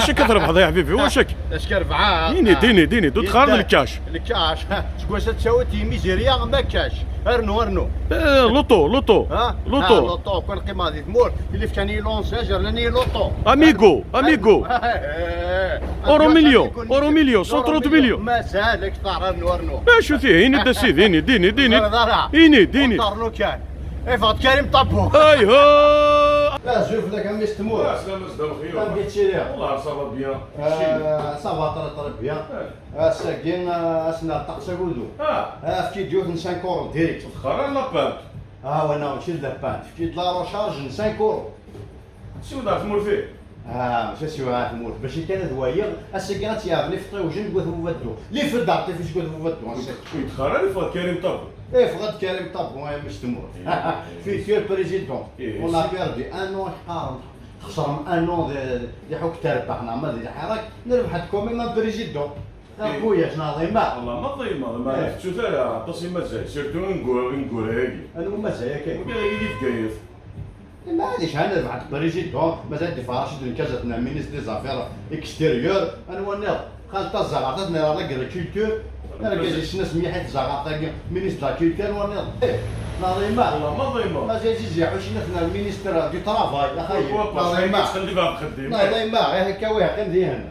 واش كتربح يا حبيبي واش؟ اش كربعة. ديني ديني ديني دو تخار الكاش. الكاش تقول تساوي تي ميزيريا ما كاش ارنو ارنو. آه، l'auto l'auto. ها. l'auto. l'auto كل قيمة دي تمور اللي في كان لونساج راني l'auto. amigo amigo. euro million، euro million، 130 مليون. ما سهل اكثر ارنو ارنو. اش فيه هيني دا سيدي هيني ديني ديني هيني ديني. طارنو كان افغط كريم طابو. اي هو. لا شوف لك عم يستمور. سلام. كي تشري؟ والله ça va bien. ça va très très bien. ساكين اسنا طقس قولو. اه. في ديوت 5 euros direct. خرا la pinte. اه وانا ماشي la pinte في la recharge 5 اورو. شو دار تمر فيه؟ اه ماشي سوا تموت باش كان دوايا اساكين تيافني في طيوجين قوت فودو لي في الدار تيفيش قوت فودو. يتخرا لي فات كريم طابو. ايه فغد كريم طابو مش تموت futur président. on a perdu un an قارن خسر un an دي حوك تربحنا ما دي حراك نربح quand même président خويا شنو عظيمه. والله ما ضيمه ما عرفت شو ثا تصي مازال surtout نقول هاكي. انا مازال كاين. وكاين اللي في كيف. معليش انا ربحت président مازال دي فراشد نكازا ministre des affaires extérieures انا ونيض خالطا الزغارطات l'agriculture انا كاين ناس ميحيت الزغارطة ministre la culture ونيض نظيمة. والله ما ضيمه. مازال يجي عشنا ال ministre du travail اخي. نظيمه تخلي بها بخديم. نظيمة غير هكا ويعقل ذي هنا.